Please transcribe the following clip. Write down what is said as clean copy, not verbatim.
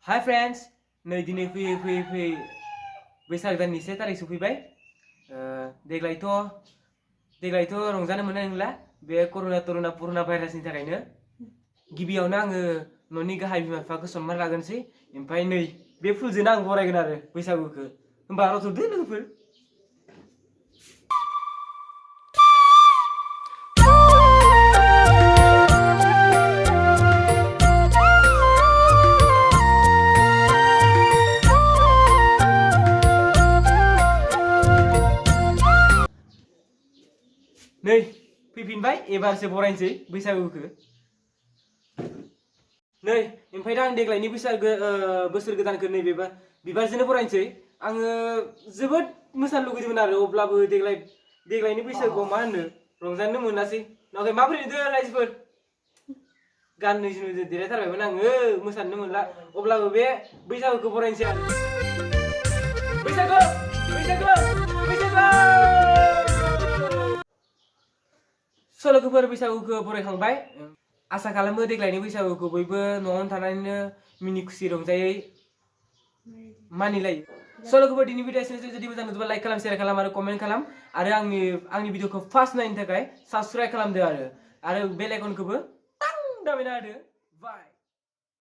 Hi friends, नै दिनै फैयै बैसाग दाननि 1 तारिख सफैबाय। देग्लायथ' रंजानो मोननाय नंला बे कर'ना भाइरासनि थाखायनो। गिबियावनो आङो न'नि गाहाय बिमा बिफाखौ सनमान लागोनसै, ओमफ्राय नै बे फुलजोंनो आं बरायगोन आरो बैसागुखौ। होमबा रथ'दो लोगोफोर। नै फैफिनबाय, एबारसो बरायनोसै बैसागुखौ। नै ओमफ्राय दा आं देग्लायनि बोसोर गोदानखौ नैबे बिबारजोंनो बरायनोसै। आङो जोबोद मोसानो लुगैदोंमोन आरो अब्लाबो देग्लायनि बैसागुआव मा होनो रंजानो मोनासै। नाथाय माबोरै नुदों रायजोफोर? गाननो जोमनो देलायथारबायमोन आङो, मोसानो मोनला। अब्लाबो बे बैसागुखौ बरायनोसै आरो। बैसागु बैसागु बैसागु सल'फोर बैसागुखौ बरायखांबाय। आसा खालामो देग्लायनि बैसागुखौ बयबो न'आवनो थानानैनो मिनि खुसि रंजायै मानिलायो। सल'फोर दिनै भिडिअ एसेनोसै। जुदि मोजां नुदोंबा लाइक खालाम, शेयार खालाम आरो कमेन्ट खालाम। आरो आंनि भिडिअखौ फार्स्ट नायनो थाखाय साबस्क्राइब खालामदो आरो बेल आइकनखौबो दामैना होदो। बाय।